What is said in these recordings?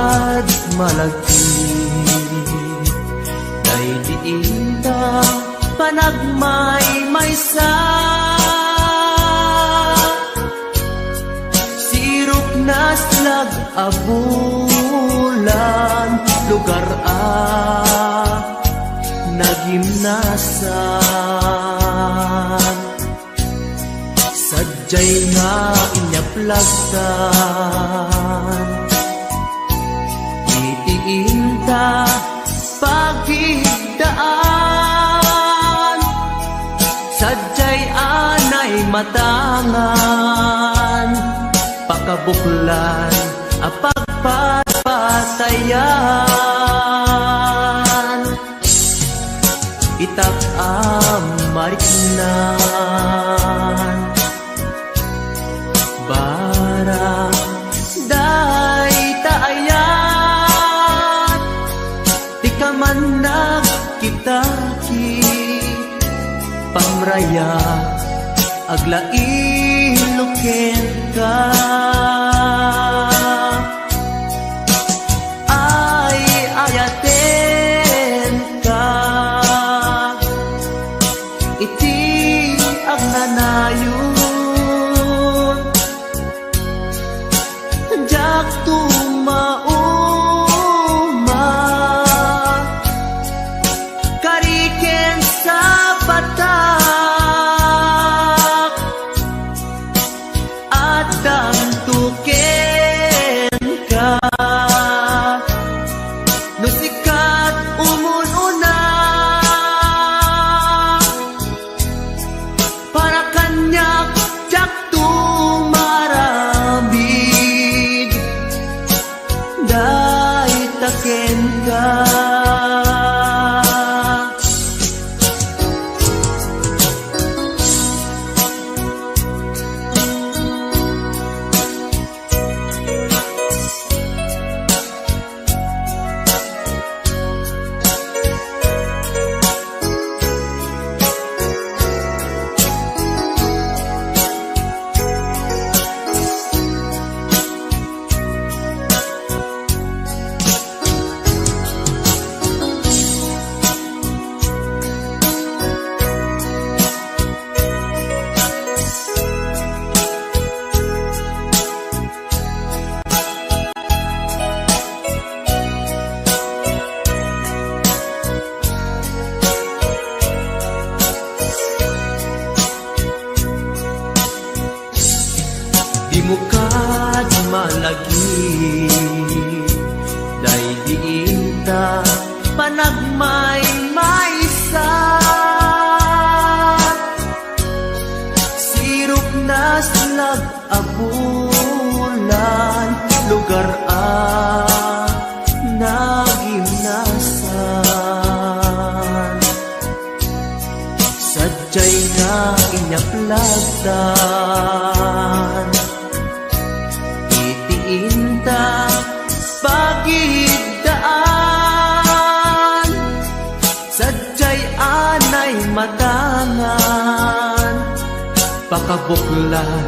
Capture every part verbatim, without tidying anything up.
Agmalagip, daydi inta panagmaymaysa. Sirok naslag a bulan, lugar a nagimnasan. Sadiay nga inyaplag tan iti inta pagidaan. Sadiay anay matangan, pakabuklan a pagpatpatayan. Itak a mariknan, barang dayta ayan, ti kaman nagkitaki, pamraya, aglailo kenka. Ay, ayatenka iti agnanayon. Diak tumauma, kari ken sapatak, addanto kenka. No sika ti umun-una, para kaniak, diak tumaramid, dayta kenka. Dimo kad malagip, daydi inta panagmaymaysa. Sirok naslag a bulan, lugar a nagimnasan. Sadiay nga inyaplag tan iti inta pagidaan. Sadiay anay matangan, pakabuklan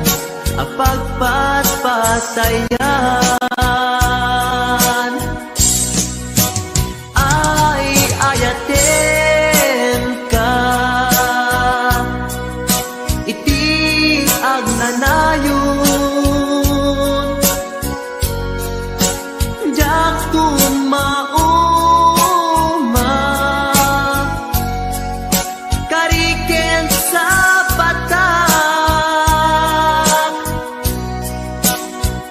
a pagpatpatayan. Ay, ayatenka iti agnanayon. Diak tumauma, kari ken sapatak,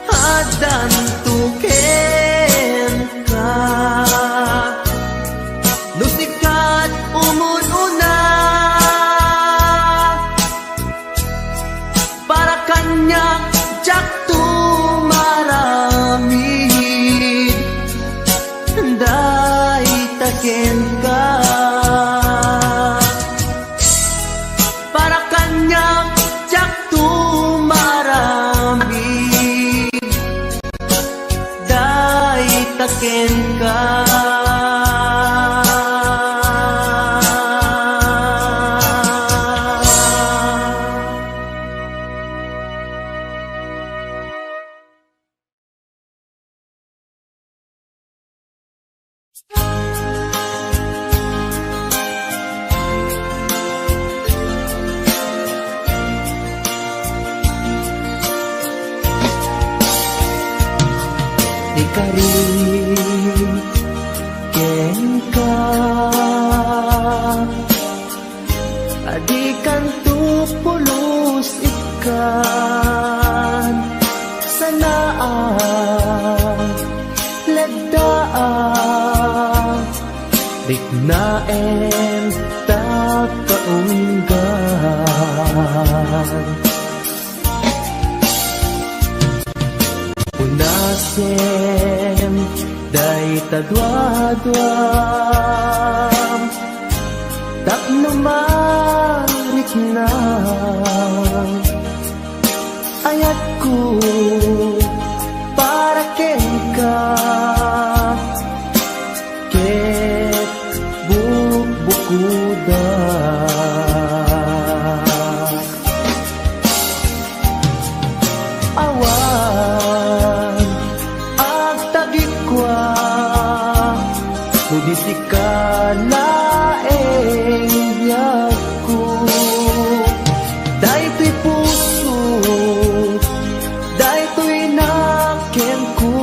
addanto kenka. No sika ti umun-una, para kaniak, diak tumaramid, dayta kenka. Para kaniak, diak tumaramid, dayta kenka. Ikari kenka, a dikanto pulos ikkan. Sanaak, leddaak, riknaem ta kaunggan. Unasem dayta duaduam tapno mariknam. Ayatko para kenka ket bukbukodak. Awan agtagikua, no di sika laeng biagko. Daytoy puso, daytoy nakemko,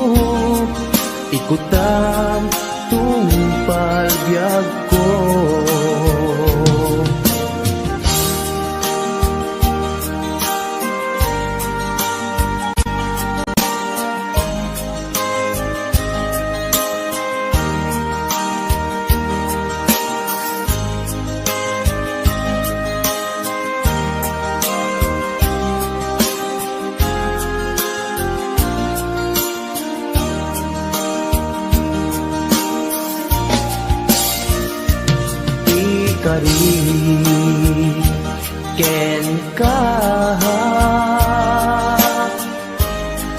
ikutam tungpal biagko. Ikari kenka,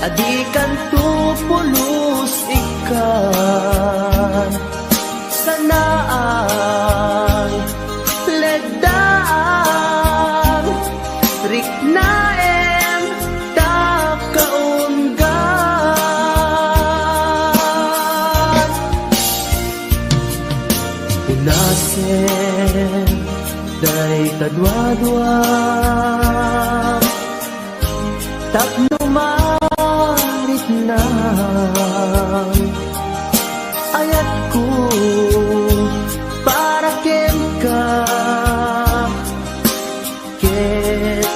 a dikanto pulos ikkan. Sanaak, leddaak, riknaem ta kaunggan. Unasem dayta duaduam tapno mariknam. Ayatko para kenka ket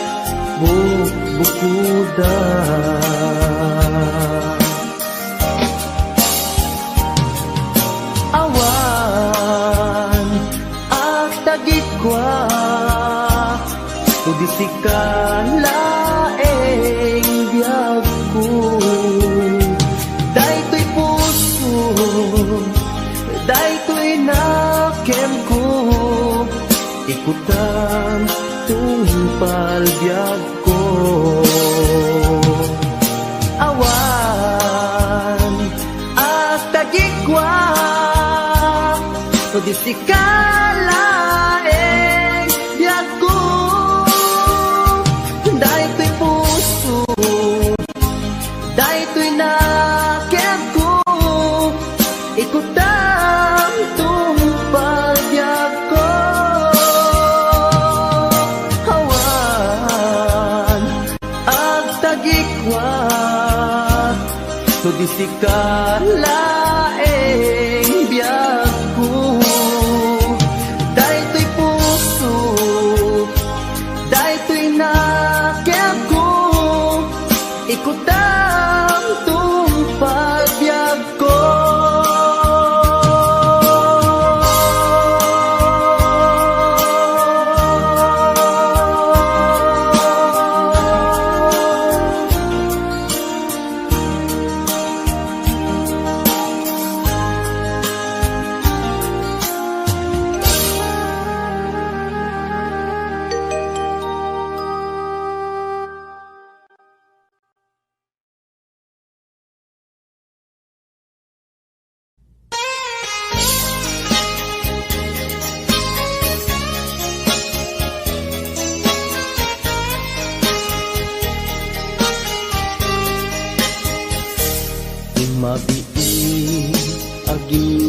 bukbukodak. Awan agtagikua, no di sika laeng biagko. Daytoy puso, daytoy nakemko, ikutam tungpal biagko. Awan agtagikua, no di sika laeng biagko. Daytoy puso, daytoy nakemko, ikutam tungpal biagko. Awan agtagikua, no di sika laeng biagko. Daytoy puso, daytoy nakemko, ikutam tungpal biagko.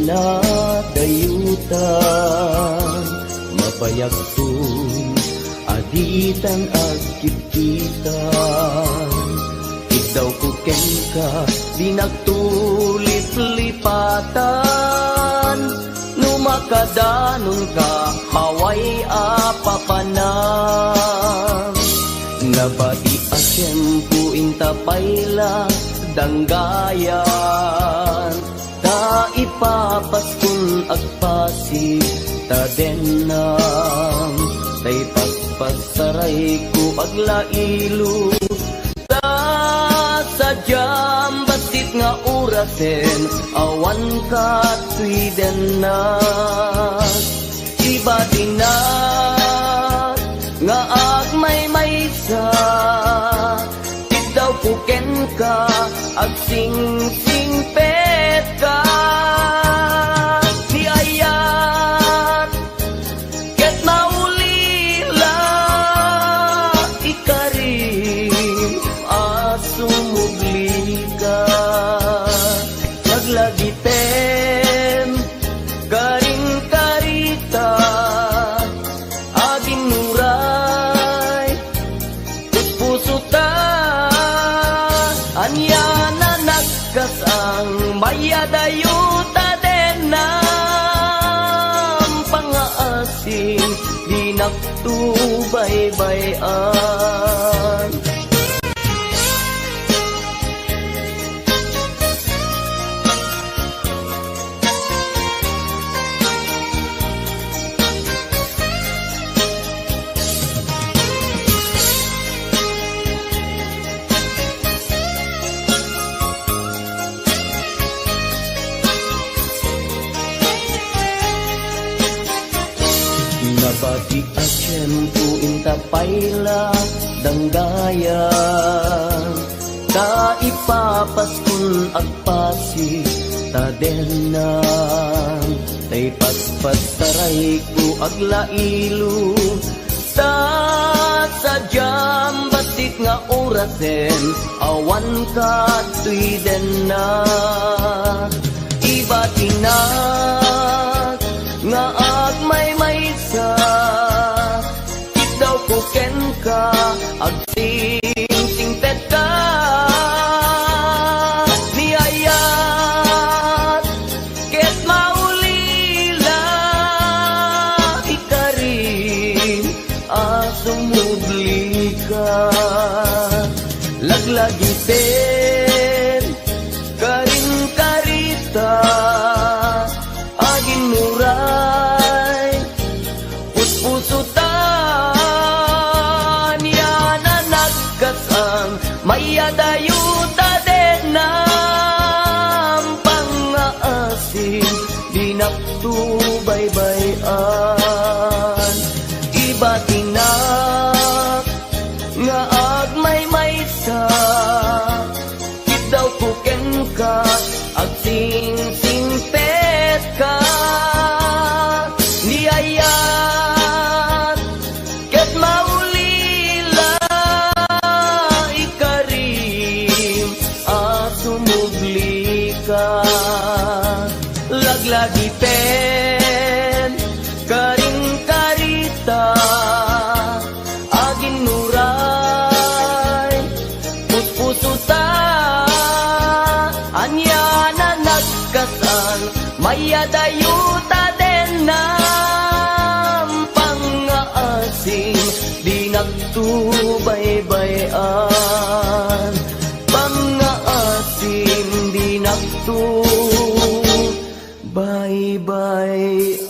Nadayutan, mabayagton a ditan agkitkitan. Iddawko kenka, dinakto liplipatan. No makadanonka, hawaay a papanan. Nabati a tiempo inta pay la danggayan. Ta ipapaskon agpasig ta dennam, ta ipaspassarayko aglailo. Ta sadiam bassit nga orasen, awan katoy dennak. Ibatinak nga agmaymaysa, iddawko kenka, agsingsingpetka. Ni ayat ket maulila, ikarim a sumublika. Laglagipem, karin karita, aginnuray, puspuso ta, ania na nagkasang, mayadayo ta dennam pangaasim, dinakto baybay-an. Nabati a tiempo inta pay la danggayan, ta ipapaskon agpasig ta dennam, ta ipaspassarayko aglailo. Ta sadiam bassit nga orasen, awan katoy dennak. Ibatinak nga agmaymaysa, iddawko kenka, agsingsingpetka. Ni ayat ket maulila, ikarim a sumublika. Laglagipem, karin karita, aginnuray, puspuso ta, ania na nagkasang, mayadayo ta dennam pangaasim, dinakto baybay-an. Ibatinak nga agmaymaysa, iddawko kenka, agsingsingpetka. Ni ayat ket maulila, ikarim a sumublika. Laglagipem, karin karita, aginnuray, puspuso ta, ania na nagkasang, mayadayo ta dennam pangaasim, dinakto baybay-an. Pangaasim, dinakto baybay-an.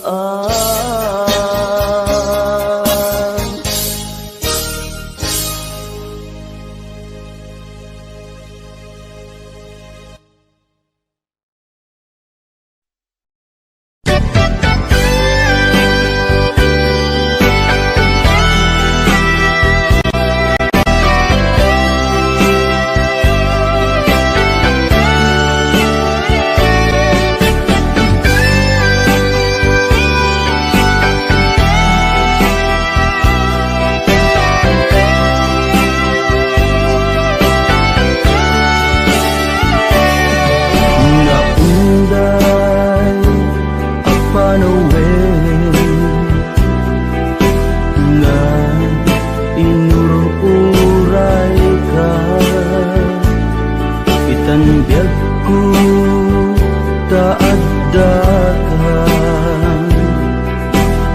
Addakan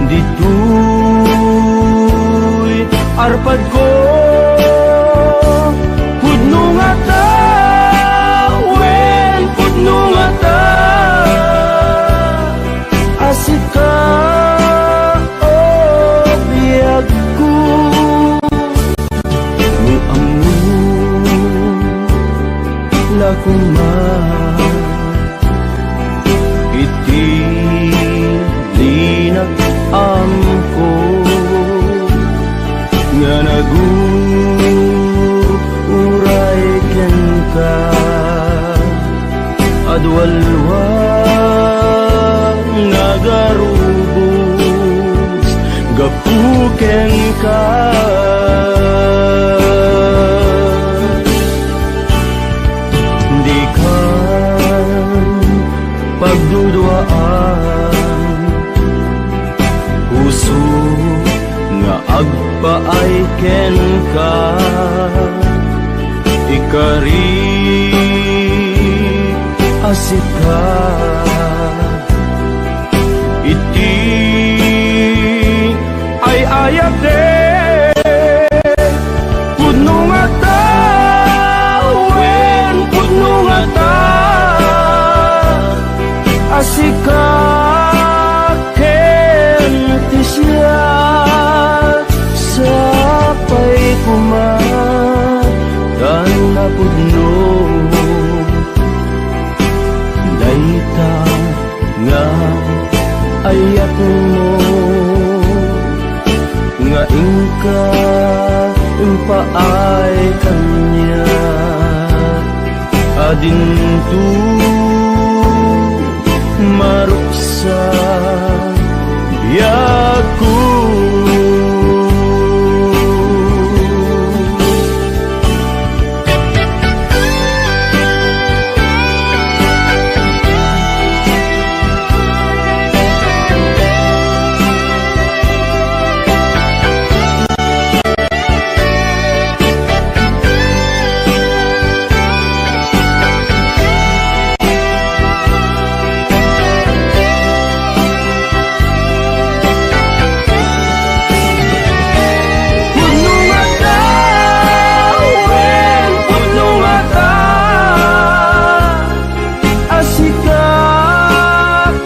ditoy arpadko, pudno ngata, wen pudno ngata, a sika, o biagko. No ammo la koma iti dinak amko nga naguray kenka. Adualwa nga garubos gapu kenka. Dikan pagduduaan, puso nga agpaay kenka, ikari a sika iti ay-ayatek. Pudno ngata, wen pudno ngata, a sika ken ti siak, sapay koma ta napudno dayta nga ayatmo nga inka impaay kaniak a dinto maruksa biagko. Pudno ngata, wen pudno ngata, a sika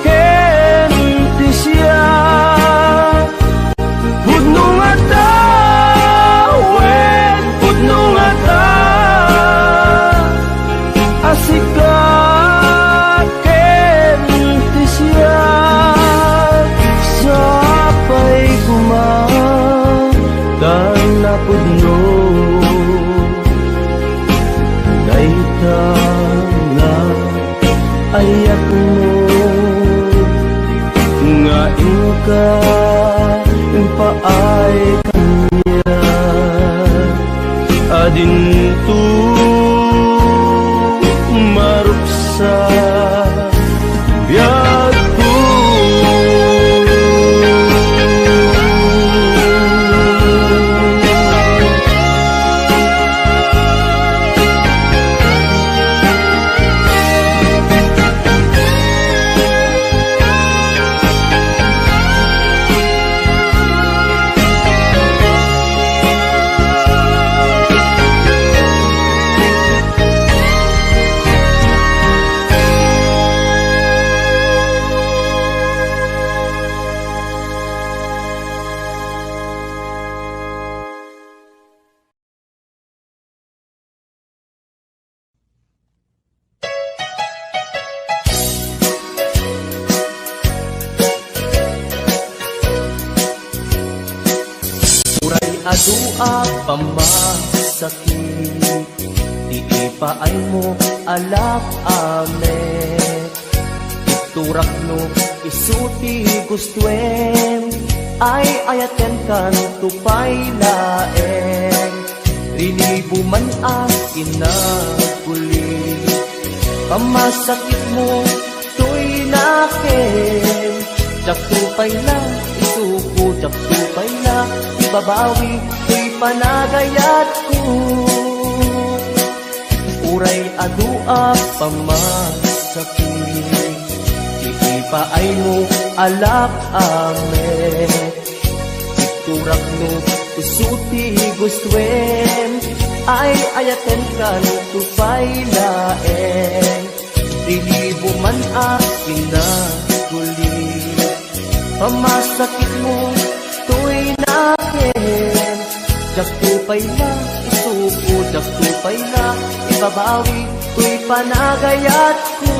ken ti siak. Pudno ngata, wen pudno ngata, a sika ken ti siak, sapay koma ta napudno dayta nga ayatmo nga inka impaay kaniak a dinto maruksa biagko. Uray adu a pamasakit, ti ipaaymo a lak-amek. Iturakno isu ti gustoem, ay-ayatenkanto pay laeng. Rinibo man a kinaguli, pamasakitmo toy nakem. Diakto pay la isuko, diakto pay la ibabawi toy panagayatko. Uray adu a pamasakit, Paaymo, alak, amen. Iturak no isu ti gustoem, ay-ayatenkan to pay laeng. Rinibo man a kinaguli, pamasakitmo toy nakem. Diak to pay la isuko, diak to pay la ibabawi toy panagayatko.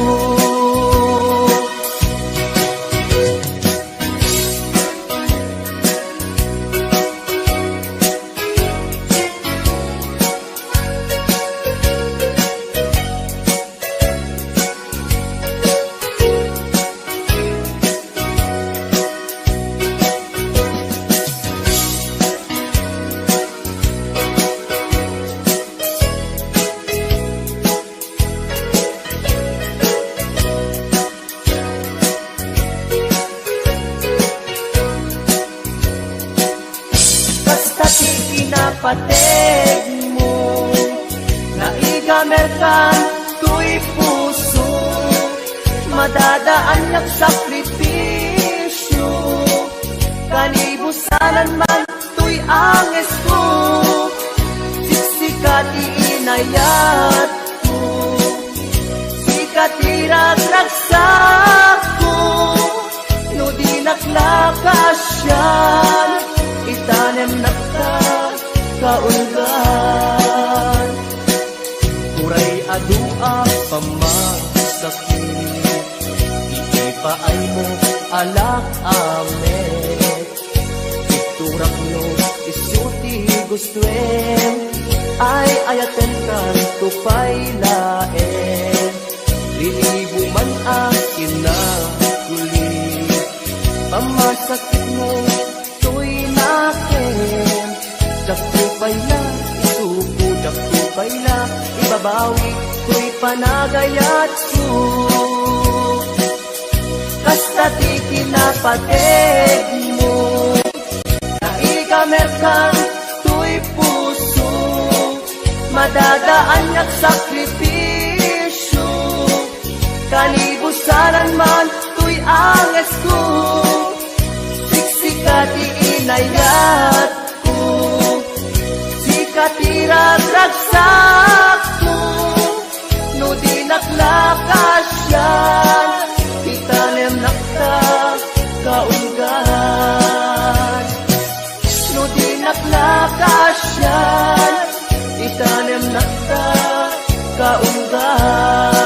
Kasta ti kinapategmo, naigamerkan toy puso, madadaannak sakripisio, kanibusanan man toy angesko, siksika ti inayatko. Sika ti ragragsakko, no dinak la kaasian, itanemnak ta kaulgan. Uray adu a pamasakit, ipaaymo, alak, amen. Iturak no isu ti gustoem, ay-ayatenkan to pay laeng. Rinibo man a kinaguli, pamasakitmo toy nakem. Diak to pay la isuko, diak to pay la ibabawi toy panagayatko. Kasta ti kinapategmo, naigamerkan toy puso, madadaannak sakripisio, kanibusanan man toy angesko, siksika ti inayat ko, sika ti ragragsakko, no dinak la kaasian, itanemnak ta kaulgan. No dinak la kaasian, itanemnak ta kaulgan.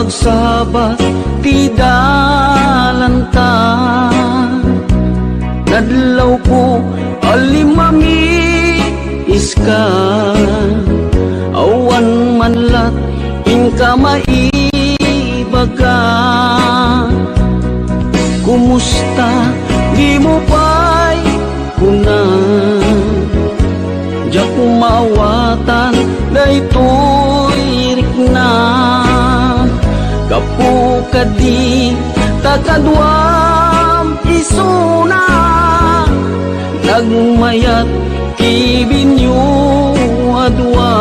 Agsabat ti dalanta, nadlawko a limmamiska, awan man lat inka maibaga. Kumusta? Dimo pay kuna. Diak maawatan daytoy rikna. Gapu kadi ta kaduam isuna, nagmayat ti binyo a dua.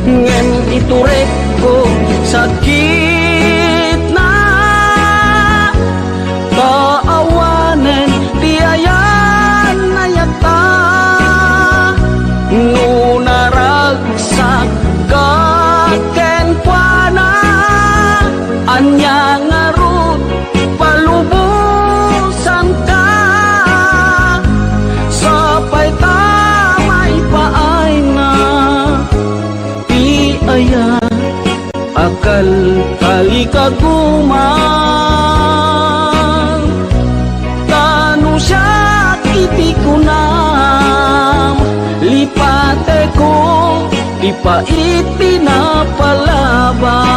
Ngem iturekko sakitna, ta awanen ti ayan-ayatta. No naragsak ka kenkuana, ania ngarud palubosanka? Sapay ta maipaayna ti aya a kalkalikaguman. Ta no siak iti kunam, lipatekon ti pait ti napalabas.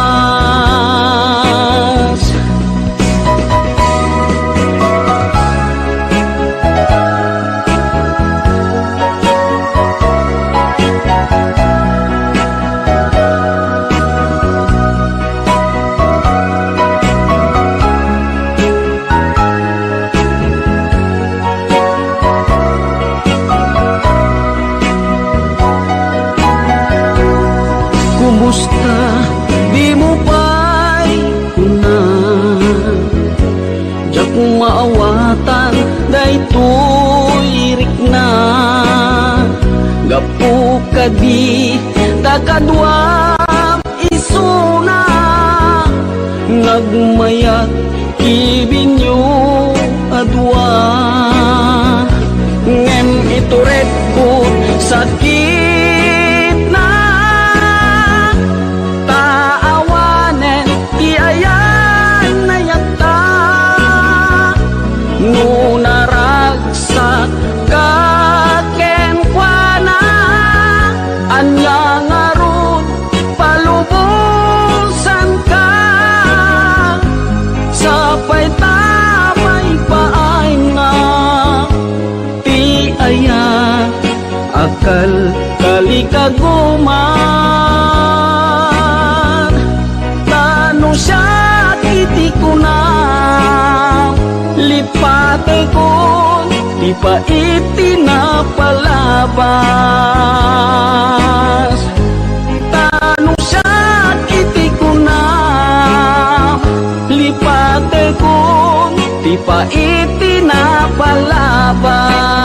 Kumusta? Dimo pay kuna. Diak maawatan daytoy rikna. Gapu kadi ta kaduam isuna, nagmayat ti binyo a dua. Ngem iturekko sakitna, ta awanen ti ayan-ayatta. No naragsak ka kenkuana, ania ngarud palubosanka? Sapay ta maipaayna ti aya a kalkalikaguman. Ta no siak iti kunam, lipatekon ti pait ti napalabas. Ta no siak iti kunam, lipatekon ti pait ti napalabas.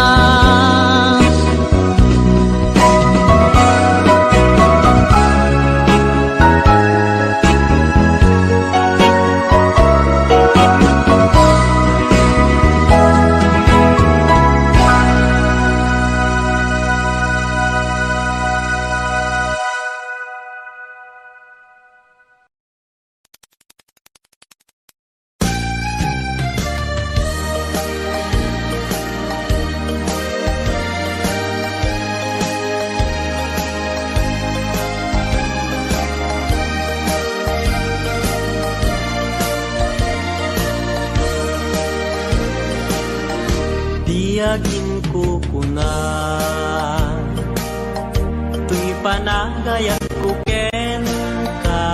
Diak inkukuna toy panagayatko kenka,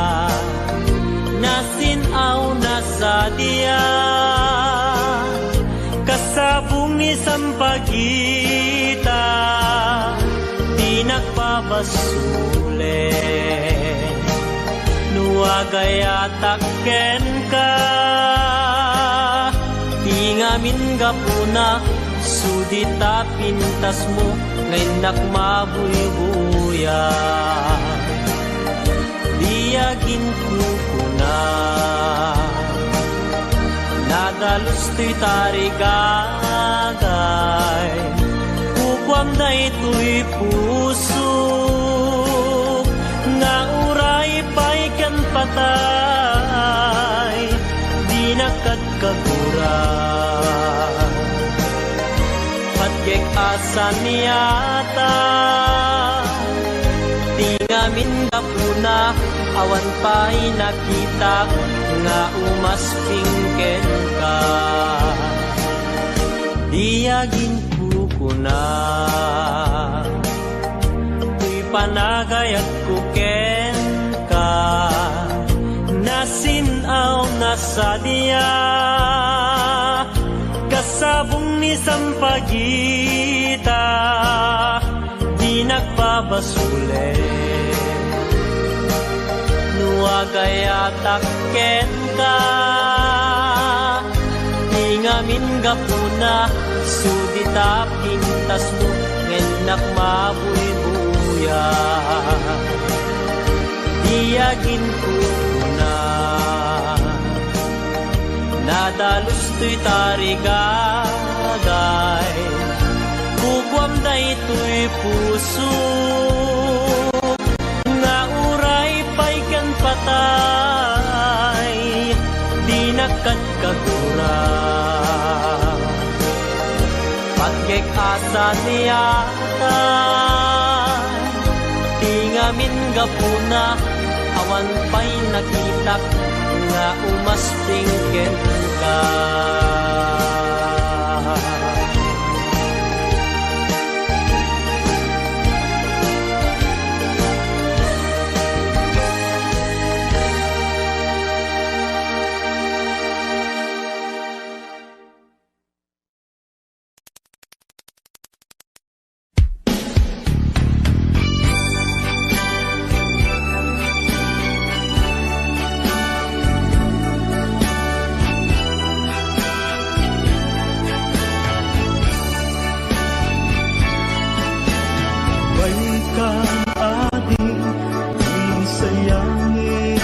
nasin-aw nasadiak, kasabong ni sampagita ti nagpabasolen. No agayatak kenka, ti ngamin gapuna, sudi ta pintasmo nga innak mabuybuya. Diak inkukuna, nadalus toy tarigagay, kukuam daytoy pusok nga uray pay ken pat Ay, dinak kadkagura. Patgek a saniata, ti ngamin gapuna, awan pay nakitak nga umasping kenka. Di aginkukuna, toy panagayakko kenka, nasin-aw nga sadia, kasabong ni sampagita, dinak pabasolen. No agayatak kenka, ti ngamin gapuna, sudi ta pintasmo, ngem nak mabuybuya. Di aginkukuna, nadalus toy tarigagay, kukuam daytoy puso. Nga uray pay ken patay, dinak kadkagura. Patgek a saniata, ti ngamin gapuna, awan pay nakitak nga umasping kenka. Balikam adi, inusayangi.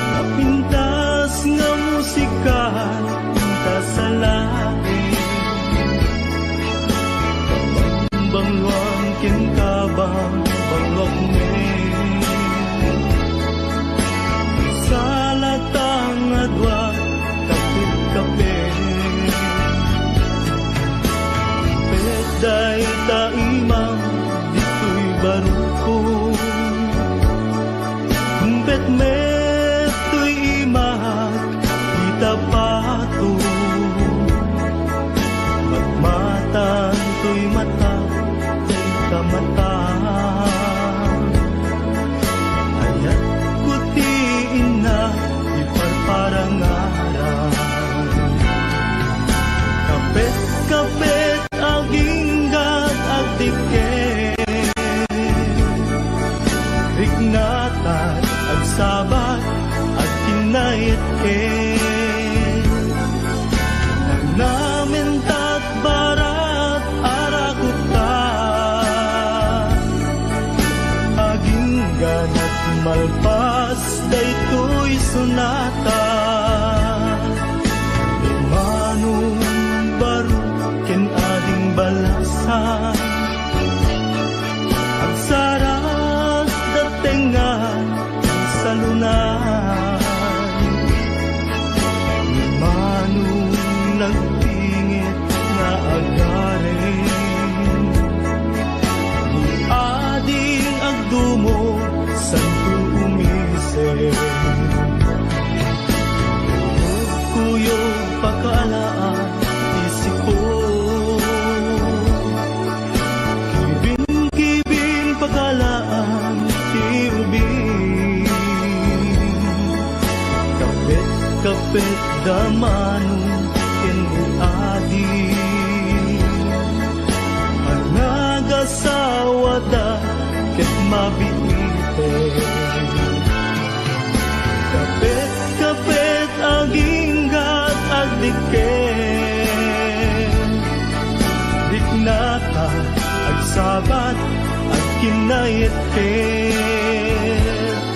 Napintas nga musika, inta sa langit. Bangluan ken kabang, bangluak met. Salata nga dua, kapit-kapit. Kapit dayta imam, ditoy barukon. Kumpet met toy imak, ita pato. Matmatan toy mata, dayta mata. Ayatko ti inna, iparparangaran. Kapet-kapet agingga, agdikke. Riknatan, agsabat, agkinnait ket nagnamintat barat a rakupta. Agingganak malpas daytoy sonata. Imanong barok ken ading balasa. Agsarat da tengnga, agsalunan. Imanong nagpingit nga agaring. Ni ading agdumog, santo umisip. Kuyog pakaalaan ti sipon. Kibin-kibin pakaalaan ti ubing. Kapet-kapet da Manong ken ni Adi. Anagasawada ket mabiiten. Kapet-kapet aginggat agdikken. Riknatan, agsabat, agkinnait ket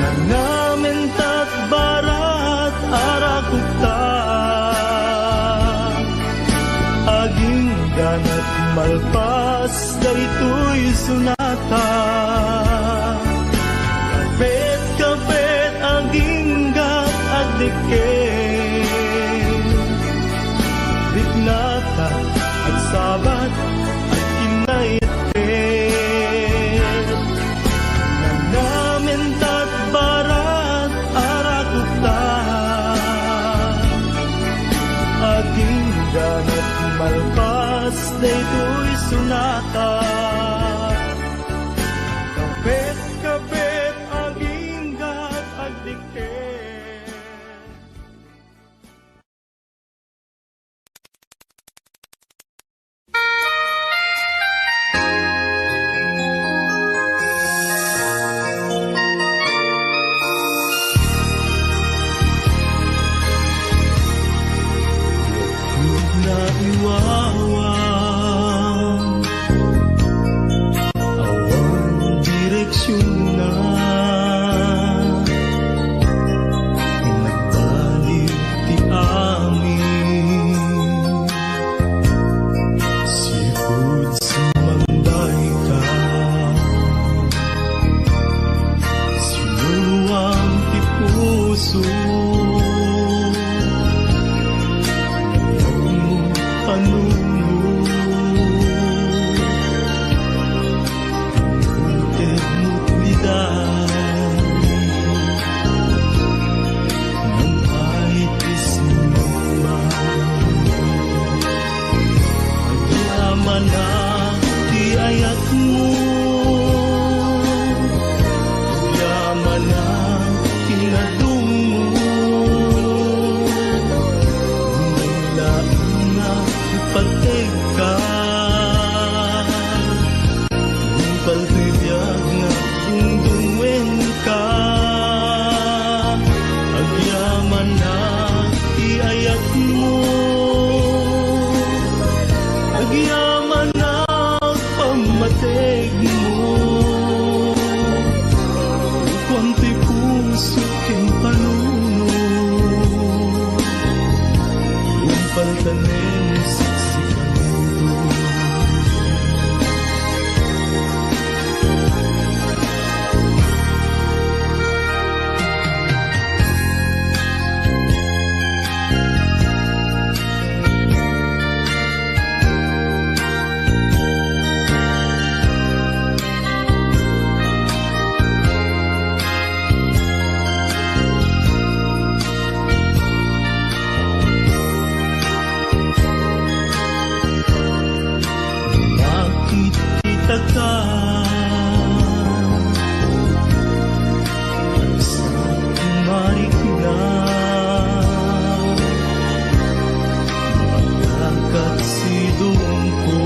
nagnamintat barat a rakupta. Agingganat malpas daytoy sonata. Kapet Siona, nagbalik ti amin. Sipud sumangbayka, sinuluam ti puso. Panunot. Utek mo ti daydi, nang ay ti sinumba. Agyamanak ti ayatmo, agyamanak ti nadungmo. Laeng nga ipateg ka, nupal ti biag nga dungdungngoenka. Agyamanak ti ayatmo, agyamanak pammategmo. Kuam ti puso ken panunot. Paltanen siksikayo. Nakititaka, sa marikna, maglakat sidongko.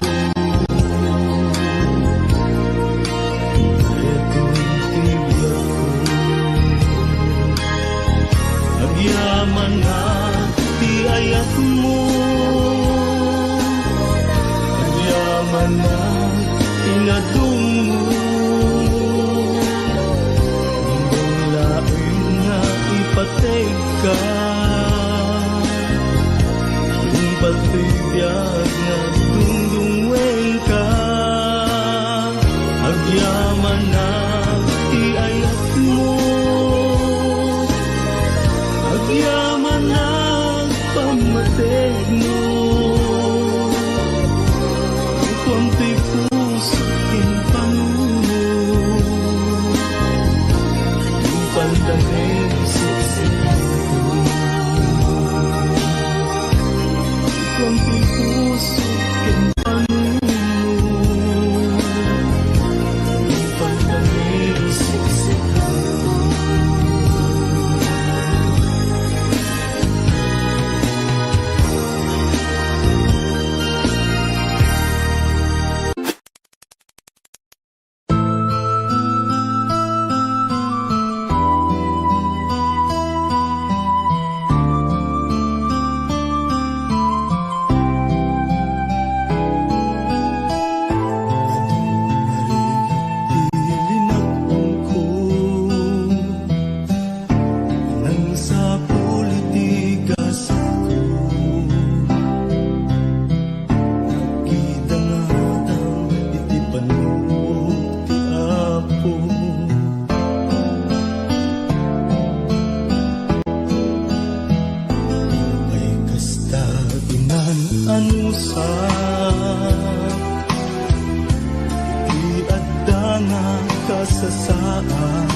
Daytoy ti biagko. Agyamanak ti ayatmo. Agyamanak ti nadungmo. Imbag laeng nga ipateg ka. Nupal ti biag nga dungdungngoenka. Agyamanak ti ayatmo. Agyamanak pammategmo. Kuam ti puso ken panunot. Paltanen siksikayo. Kuam ti puso ken panunot. Paltanen siksikayo. Nang sapul iti gasatko, nakita ngarud iti pannuot ti Apo. Ay kasta, inan-anusak iti adda nga kasasaan.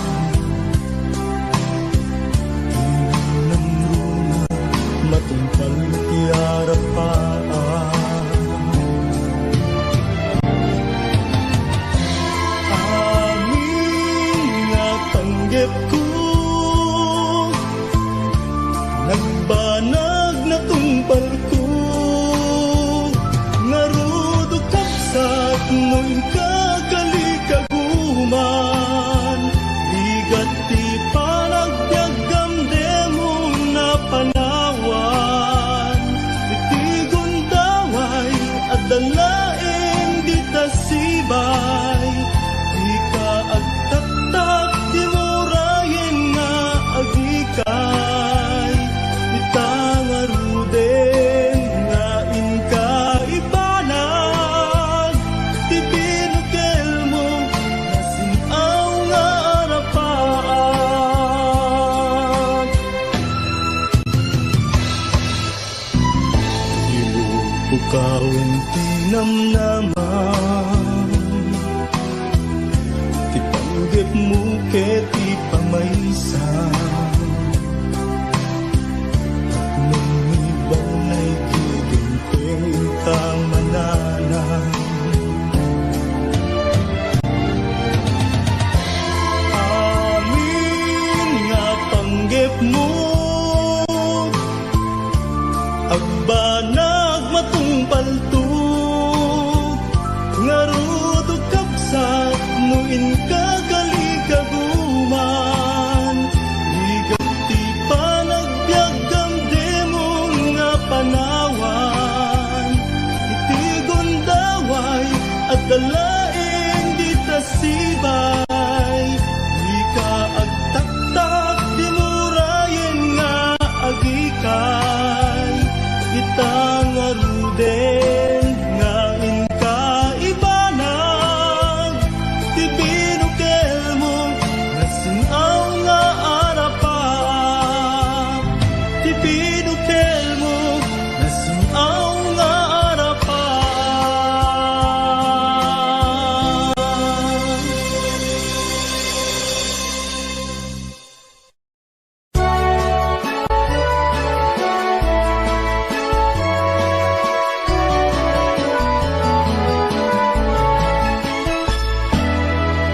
Inangruna matungpal ti arapaak. Amin nga panggepko, nagbanag natungpalko, ngarud, o kabsat, no inka kalikaguman, rigat ti panagbiagam, dimo napanawan. Iti gundaway, adda laeng dita sibay, dika agtat- Namnama ti panggepmo ket ti pamaysa. Tapno ibanay ti dimteng ta mananam. Amin nga panggepmo, agbanag matungpalto. Ngarud, o kabsat, no inka kalikaguman, igat ti panagbiagam demon nga panawan. Iti gundaway, adda laeng dita sibay, dika agtaktak, dimo rayen nga agikay. Ita ngaruden nga inka ibanag ti binukelmo, nasin-aw nga arapa. Ti binukelmo, nasin-aw nga arapa.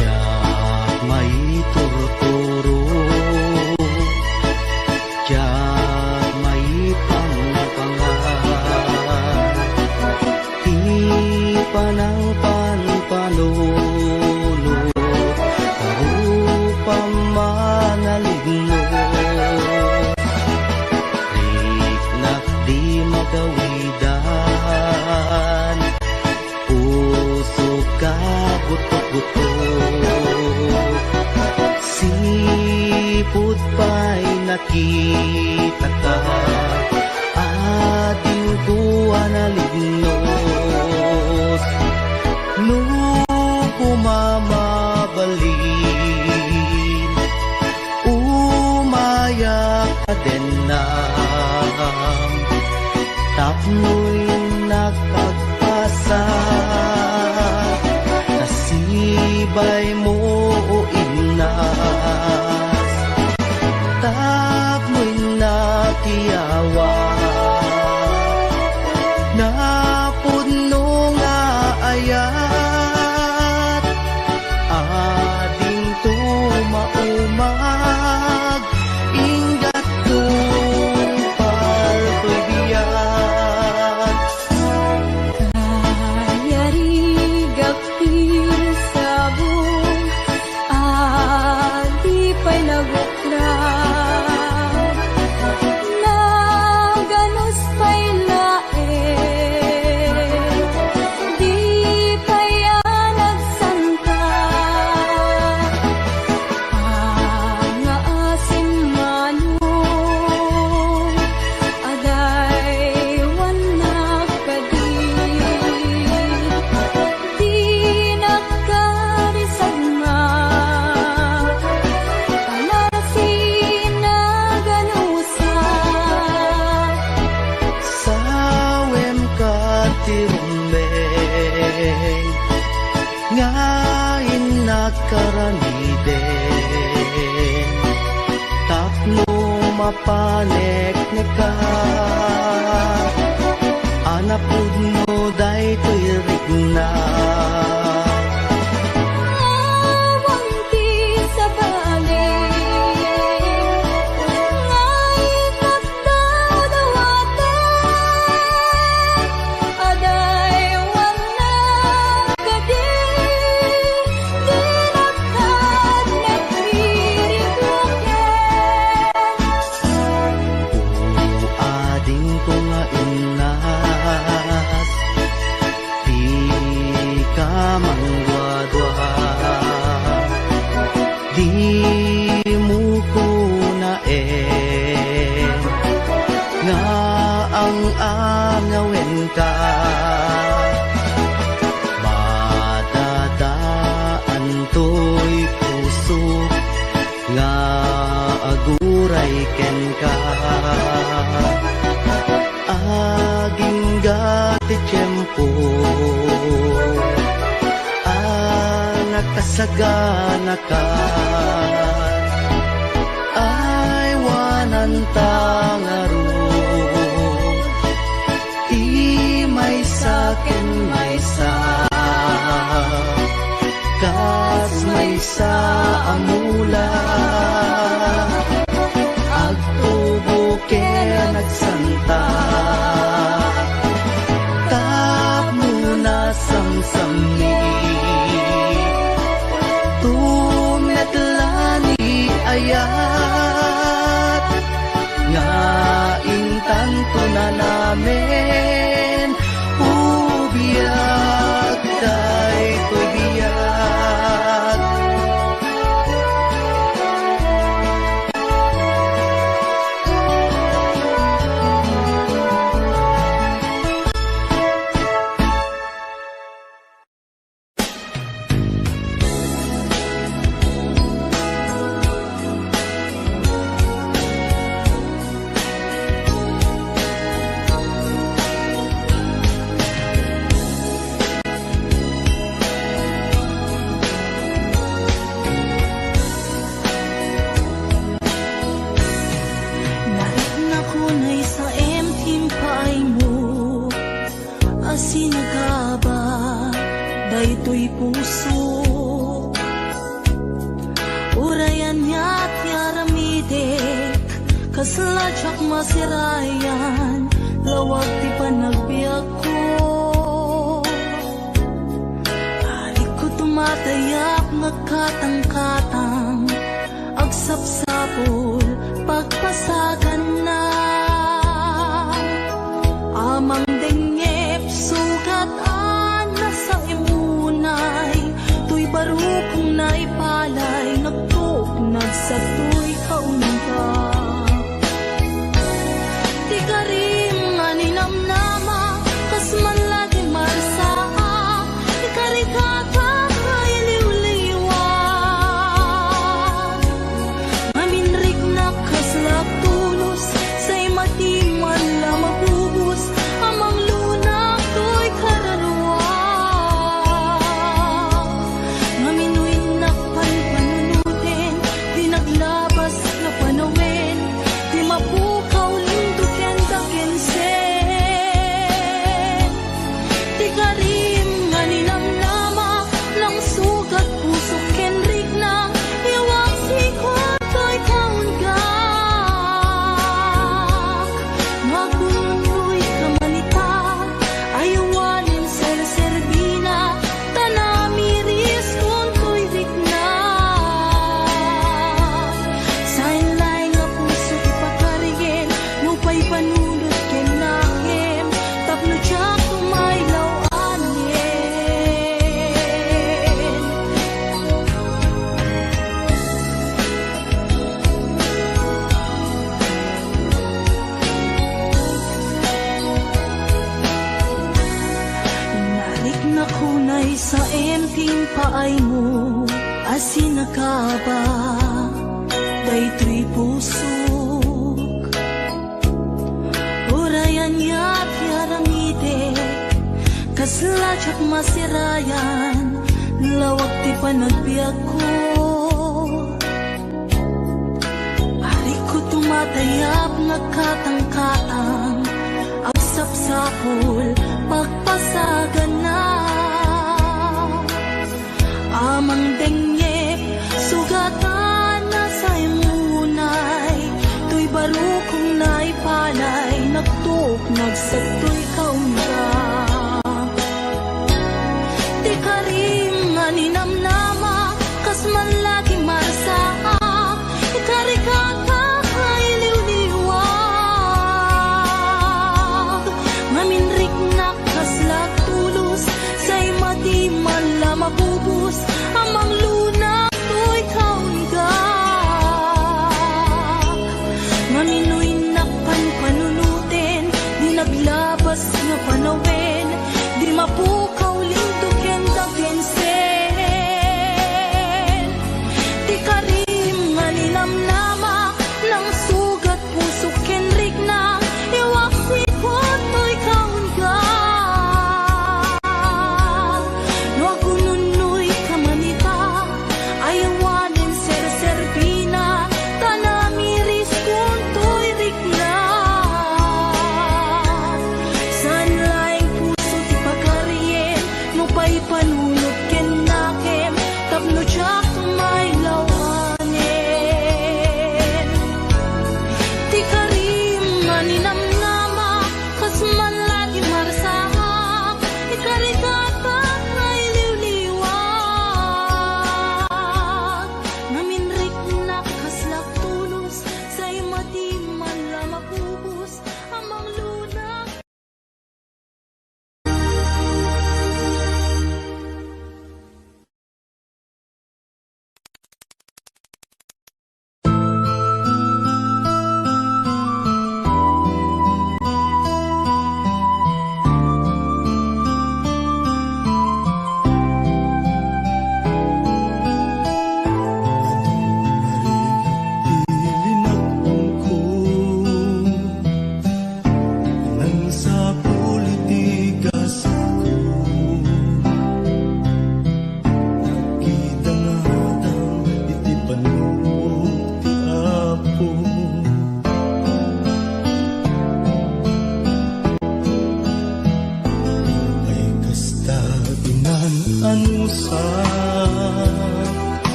Diak maiturturo, diak maipangpangan. Ti panangpanpanunot, rupa manalignot. Riknak di magawidan, pusok a gutok-gutok. Sipud pay nakitaka, adingko a nalignos. No kumamabalin, umayak a dennam. Tapno innak agpasa, nasibay mo o innas. Tapno innak iyawa, napudno nga ayat. Adingto maumag, inggatto paltoy biag. Kayarigak ti sabong, a di pay nagukra. Naganus pay laeng, di pay a nagsanta. Pangaasim manong, adaywannak kadi. Dinak karisagma, panarsi naganusa. Sawem ka ti rumbeng, nga innak aramiden. Tapno mapanekneka, a napudno daytoy rikna. Awan ti sabali, nga ikakdawdawaten, adaywannak kadi, dinak met ririknoken. O adingko nga innas, dika mangduadua. Dimo kunaen nga ang-angawenka. Madadaantoy pusok nga aguray kenka. Agingga ti tiempo Naganaka, aywananta ngarud ti maysa ken maysa, kas maysa a mula. Agtubo ken agsanta tapno nasamsammi. Tumetla ni ayat nga intanto nanamen. Ubiag daytoy biag. Nariknak unay sa em ti impaaymo a sinagaba daytoy puso. Uray ania ti aramidek, kasla diak masirayan, lawag ti panagbiagko. Arigko tumatayab nga agkatangkatang, agsapsapul, pagpasaganna. Amang dengngep, sugat a nasaem unay, toy barukong naipalay, nagtuok, nagsatoy kaunga. Ti karim nga ninamnama, kas man la ti marsaak, ti karikata nga iliwliwa. Ngamin riknak kasla tulos, say madi man la mabubos, amang lunak toy kararua. Ngamin no innak panpanunuten, ti naglabas nga panawen, ti mapukaw lindoken dakensen. Ti karim nga ninamnama, nangsugat pusok ken rikna, iwak siko toy kaunggak. Magunnoy ka man ita, aywanen serserbina, ta namiris kuntoy rikna. Saen laeng a puso ti pakarigen, nupay panunot ken nakem, tapno diak tumaylaw anen. Nariknak unay sa em ti impaaymo a sinagaba daytoy pusok. Uray ania ti aramidek, kasla diak masirayan, lawag ti panagbiagko. Arigko tumatayab nga agkatangkatang, agsapsapul, pagpasaganna. Amang dengngep, sugat a nasaem unay, toy barukong naipalay, nagtuok, nagsatoy kaunggak. Ti karim nga ninamnama, kas man la ti marsaak, ikarikaka iliwliwak. Ngamin riknak kasla tulos, say madi man la mabubos, amang lunak toy kaunggak. Ngamin no innak panpanunuten, di naglabas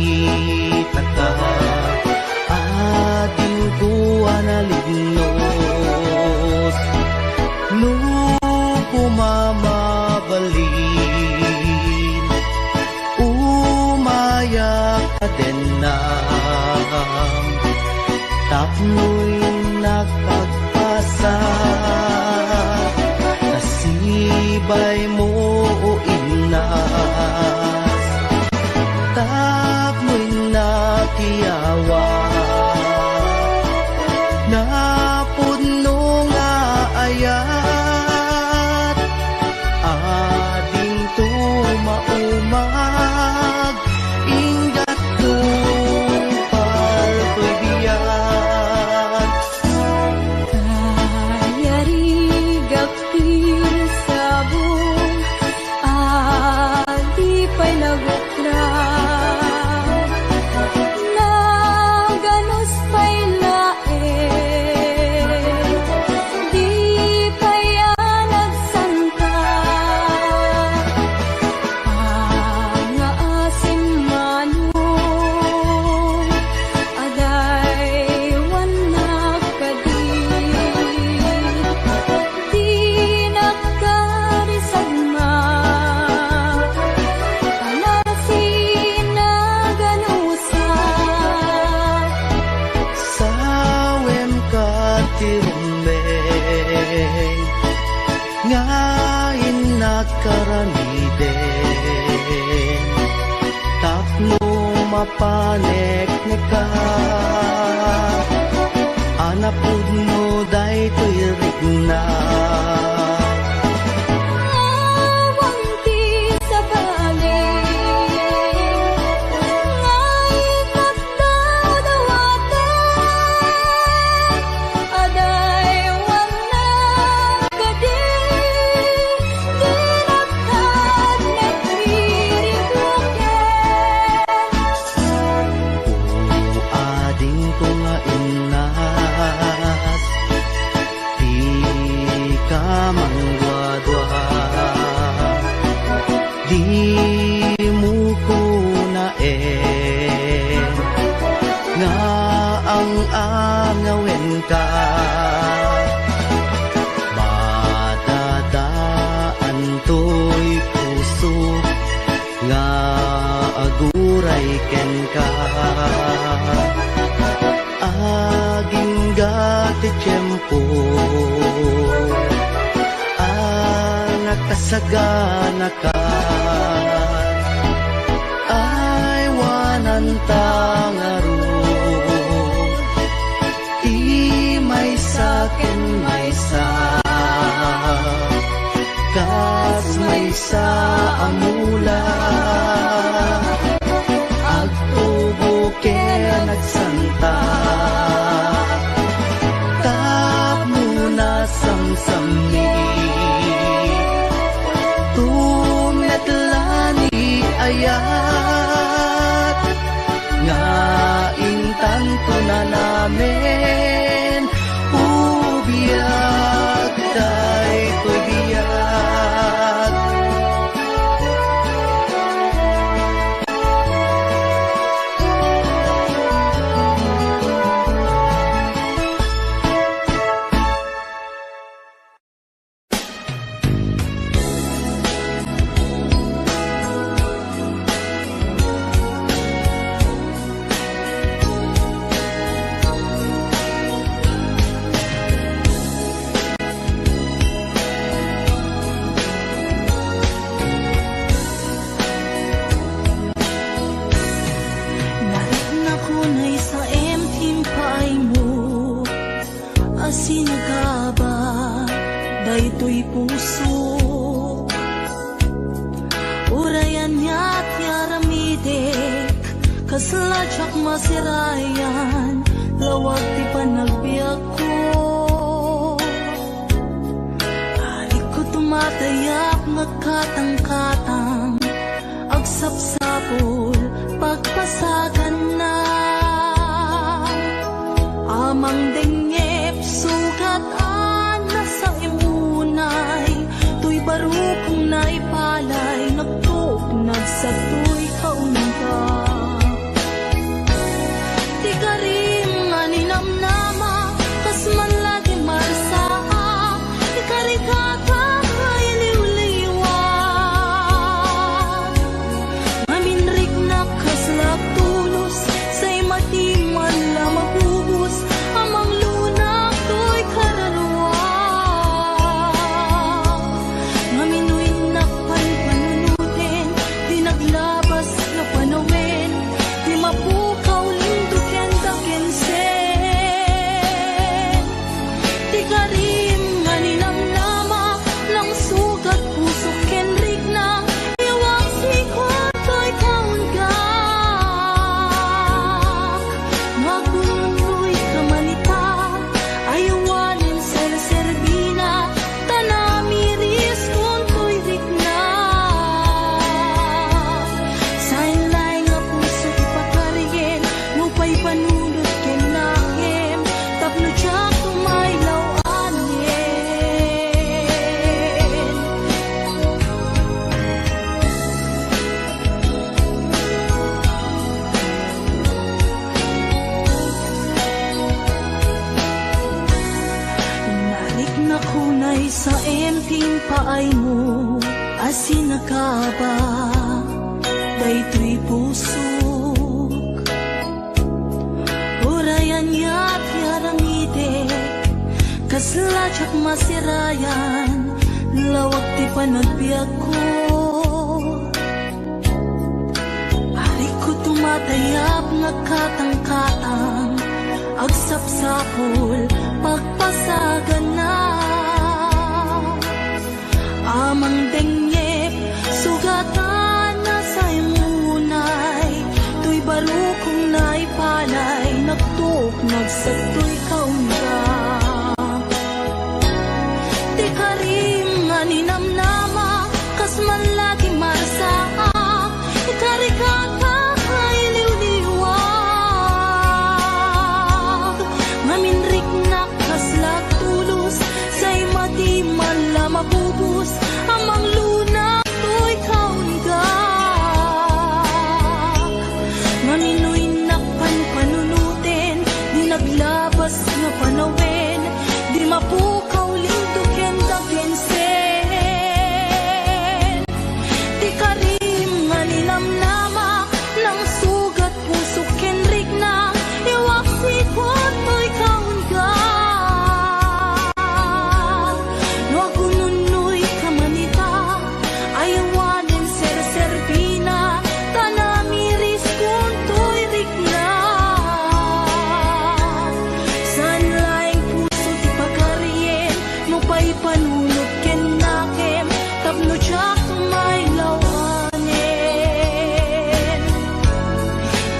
nakitaka, adingko a nalinnos. No kumamabalin, umayak a dennam, tapno innak agpasa, nasibay mo o innas, tapno innak iyawa, napudno nga ayat, adingto maumag, inggat tungpal toy biag. Kayarigak ti sabong, a di pay nagukla. Naganus pay laeng, di pay a nagsanta. Nga asin manong, adaywannak kadi. Dinak karisagma, a nasinaganusa. Sawem ka ti rumbeng, nga inna agkaramiden tapno mapanekneka a napudno daytoy rikna. Awan ti sabali nga itatdawdawatek, adaywanna kadi dinakdaknek ti riknaken. O adingko nga innas, dika mangduadua. Dimo kunaen nga ang-angawenka. Madadaan toy puso nga aguray kenka. Agingga ti tiempo a nakasaganaka. Aywananta ngarud ti maysa ken maysa. Kas maysa a mula, agtubo ken agsanta tapno nasamsammi. Tumetla ni ayat nga intanto nanamen. O biag, daytoy biag. Nariknak unay sa M T M paaymo. Asinagaba daytoy puso. Uray ania ti aramidek, kasla diak masirayan, lawag ti panagbiagko. Adikko tumatayap nagkatangkatang, agsapsapul, pagpasaganna. Amang dengngep, sukat a nasaem unay, toy barukong naipalay, nagtuknad sa toy kaunga. Ti karim nga ninamnama, kas man la ti marsaak, ti karikaka nga iliwliwa. Ngamin riknak kasla agtulos, say matiman la mabubos, a manglunak toy kararua. Ngamin no innak panpanunuten, ti naglabas nga panawen, ti mapukaw lindoken daken sen. Ti karim nga ninamnama, nangsugat pusok ken rikna, iwak siko toy kaunggak. Magundoy ka man ita, aywanen serserbina, ta namiris kun toy rikna. Saen laeng a puso ti pakarien, no paipanunot ken nakem, tapno diak tumaylaw anen. Nariknak unay sa M T M paaymo, asinagaba daytoy pusok. Uray ania ti aramidek, kasla diak masirayan, lawag ti Panagbiagko, arigko tumatayab nga katangkatang, agsapsapul, pagpasagana. Amang dengngep, sugatan a say munay, toy barukong naipalay, nagtuk, nagsagtoy kaunga. Ti karim nga ninamnama, kas man la ti marsaak, ikarikata nga iliwliwag. Ngamin riknak kasla tulos, say madi man la mabubos, a mangluna toy kaunga. Ngamin no innak panpanunuten, di naglabas nga panawen, di mapukaw linto ken dagensen. Ti karim nga ninamnama, nangsugat pusok ken rikna, iwaksikot toy kaunga. No agununnoy ka man ita, ay awanen serserbina, ta namiriskon toy rikna. Saan laeng puso ti pagarien, no paipanunot ken nakem, tapno diak mailawanen.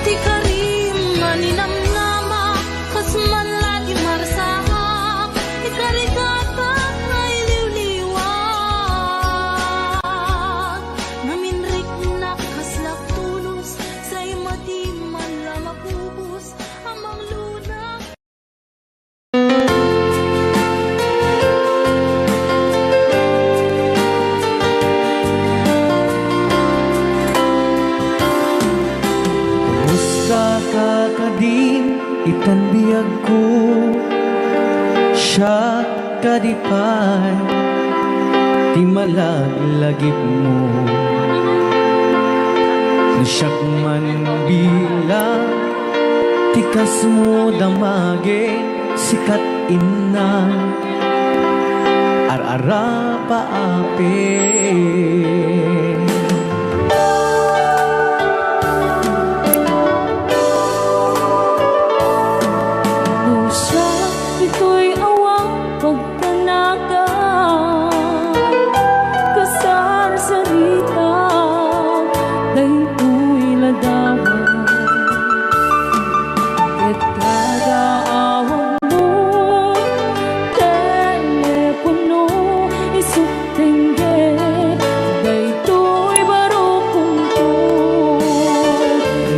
Ti karim nga ninamnama, kas man la ti marsaak, ikarikata nga iliwliwag. Ngamin riknak kasla tulos, say madi man la mabubos, a mangluna. Kumusta ka kadin itan biagko? Siak kadi pay ti malaglagipmo. No siak man bilang ti kasmo damagen, sikat inna, ar-arapa apen. No siak ditoy awan pagtanagan, kasarsarita daytoy ladawan. Ket kada awagmo, telepono, isuk Dengge, daytoy barukongko.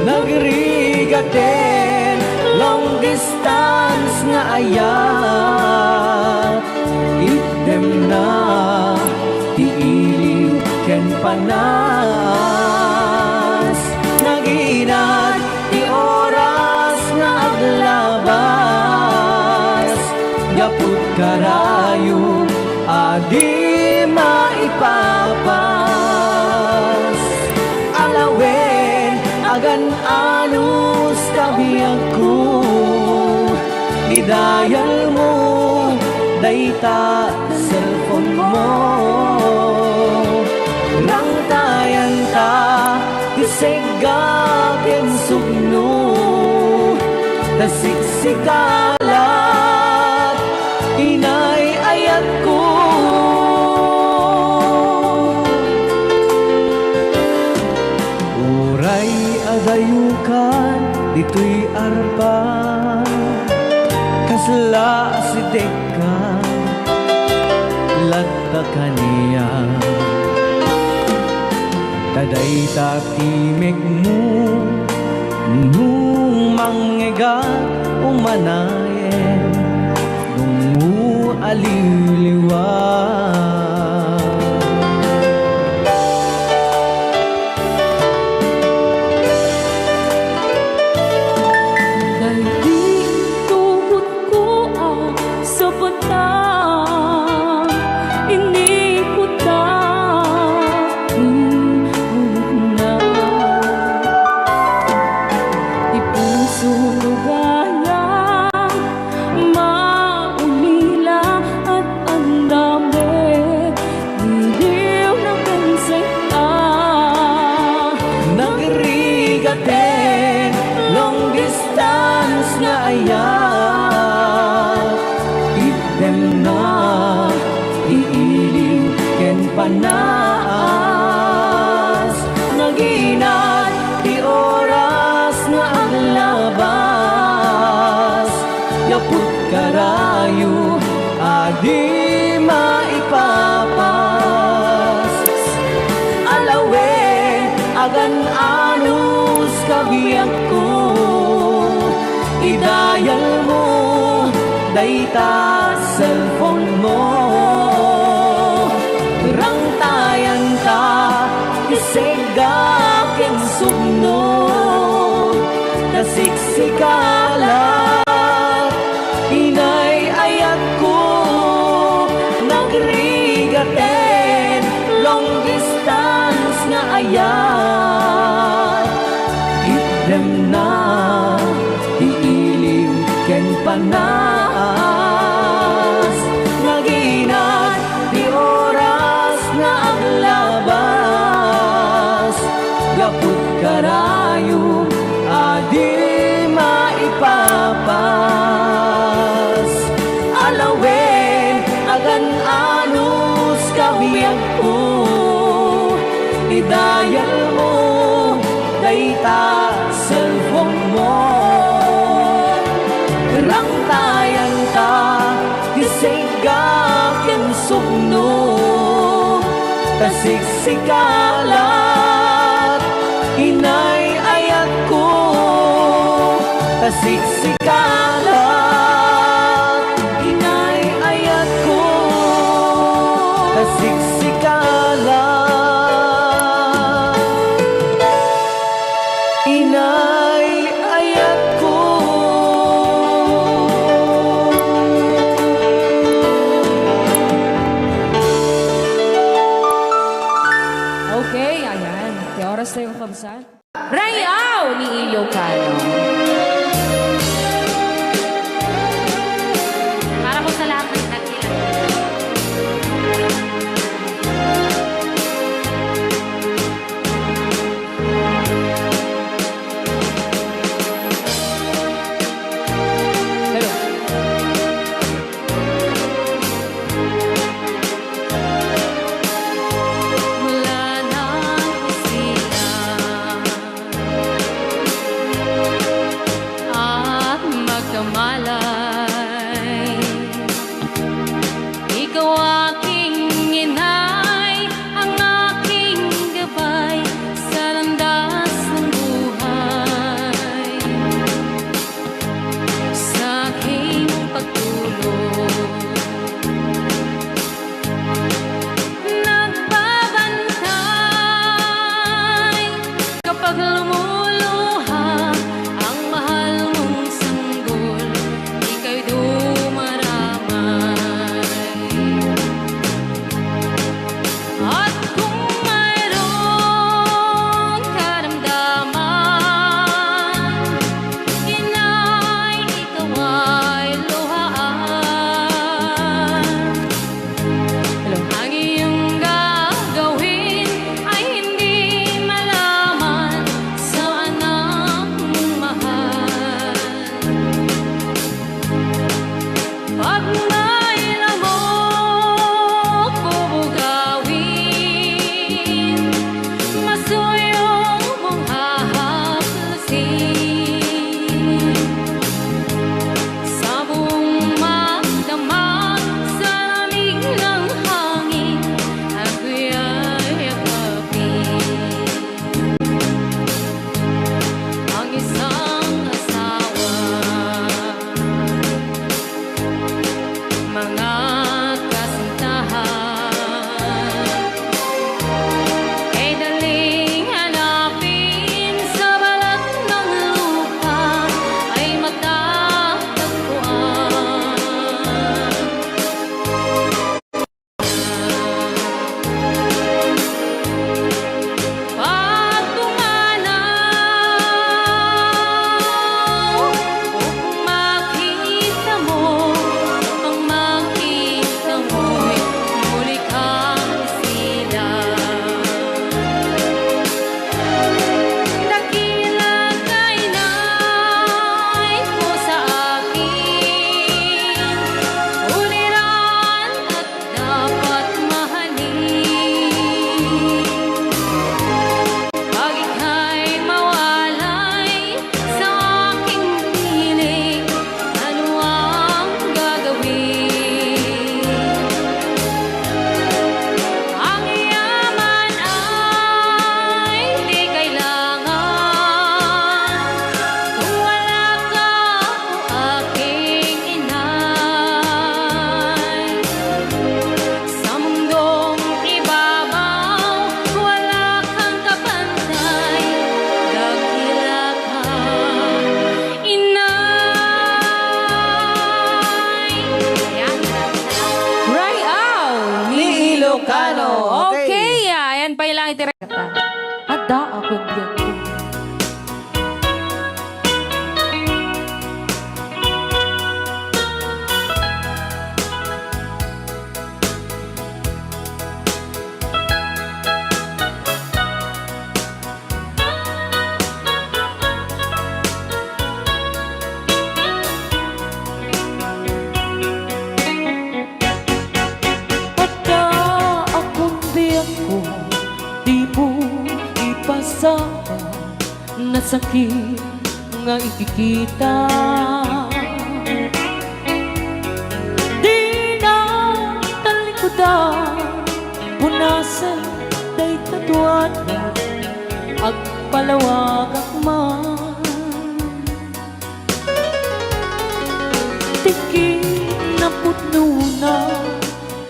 Nagrigaten long distance nga ayat, itdemna ti iliw ken panas. Naginat ti oras nga aglabas, gapu karayo a di maipapas. Alawen, agan-anos ta biagko, idayalmo dayta cellphone mo. Rangtayanta ti segga ken sugno, ta siksika laeng inay-ayatko. Uray adayokan ditoy arpa, kasla sidekka latta kaniak. Ta dayta ti mekmo no mangngegat umanayen, dungngo a liwliwa. Daydi tugot ko a sapatang inikutak ti ulokna. Ti puso gayam maulila, at andam panaas. Naginat ti oras nga aglabas, gapu karayo a di maipapas. Alawen, agan-anos kabiagko, idayalmo dayta cellphone mo. Rangtayanka ti sigga ken sugno, ta siksika la inay ayatko, nagrigaten long distance nga ayat. Itdemna ti iliw ken panaas, naginat ti oras nga aglabas, gapu karayo a di maipapas. Alawen, agan-anos kabiagko, idayalmo dayta cellphone mo. Rangtayanka ti sigga ken sugno, ta siksika la inay ayatko, ta siksika la inay ayatko, ta siksika la inay ayatko. Okay, ayan. Ti oras tayo, kabsat. Ray-aw ni Ilocano. Para po sa lahat ng nagkilala. Hello. Mula nang isilang at Okay. Okay, ah, ayan pay lang iti re-, adda a kundianko. Adda a kundianko, dimo ipasama, nasakit nga ikikita. Dina talikudan, punasen dayta duada, agpalawagak man. Ti kinapudnona,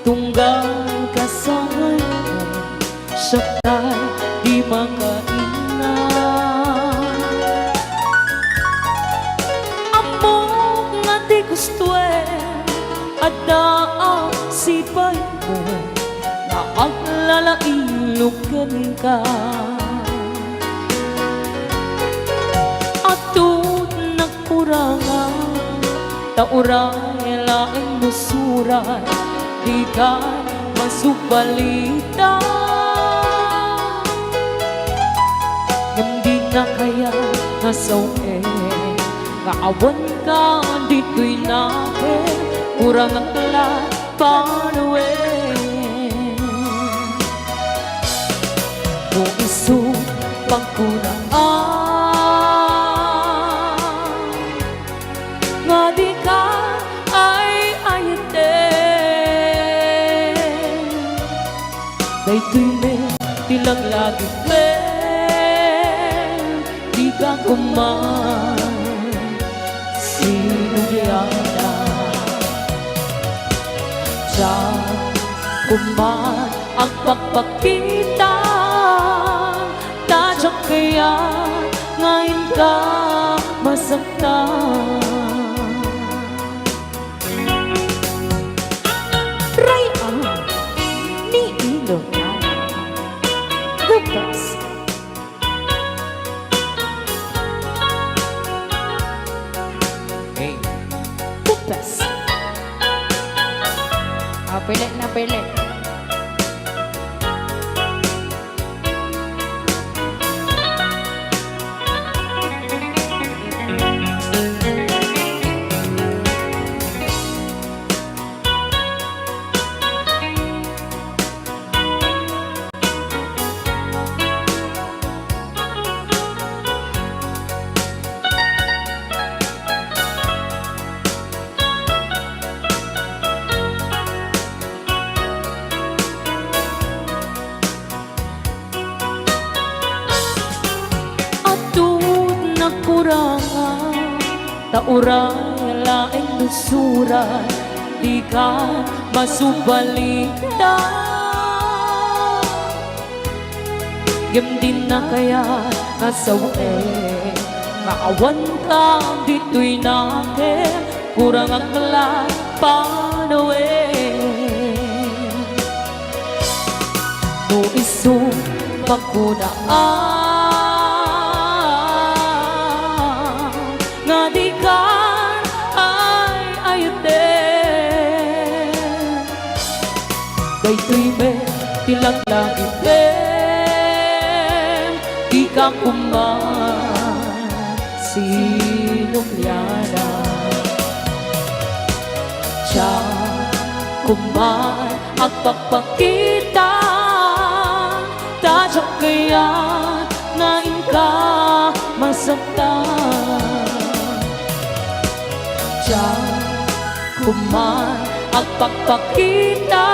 tunggal kasangaymo, siak tay di makainna. Ammok nga ti gustoem, adda a sipaymo, nga aglalailog kenka. Atut nagkurangan, ta uray laeng no surat, dika masubalitan. Ngem dina kayat nga sawen nga awanka ditoy nakem, kurangak la panawen. No isu pagkunaan nga dika ay-ayaten, daytoy met ti laglagipem, dika koma sinubliada. Diak koma agpakpakita, ta diak kayat nga inka masaktan. Ray-an ni Ilocano. The best. Hey. Putas. Ah, pili na, pili. Atut nagkurangan, ta uray laeng no surat, dika masubalitan. Ngem dina kayat nga sawen nga awanka ditoy nakem, kurangak la panawen. No isu pagkunaan nga dika ay-ayaten, daytoy met ti laglagipem, dika koma sinubliada. Diak koma agpakpakita, ta diak kayat nga inka masaktan. Diak koma agpakpakita,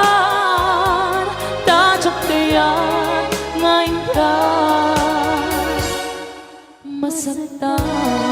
ta diak kayat nga inka masaktan.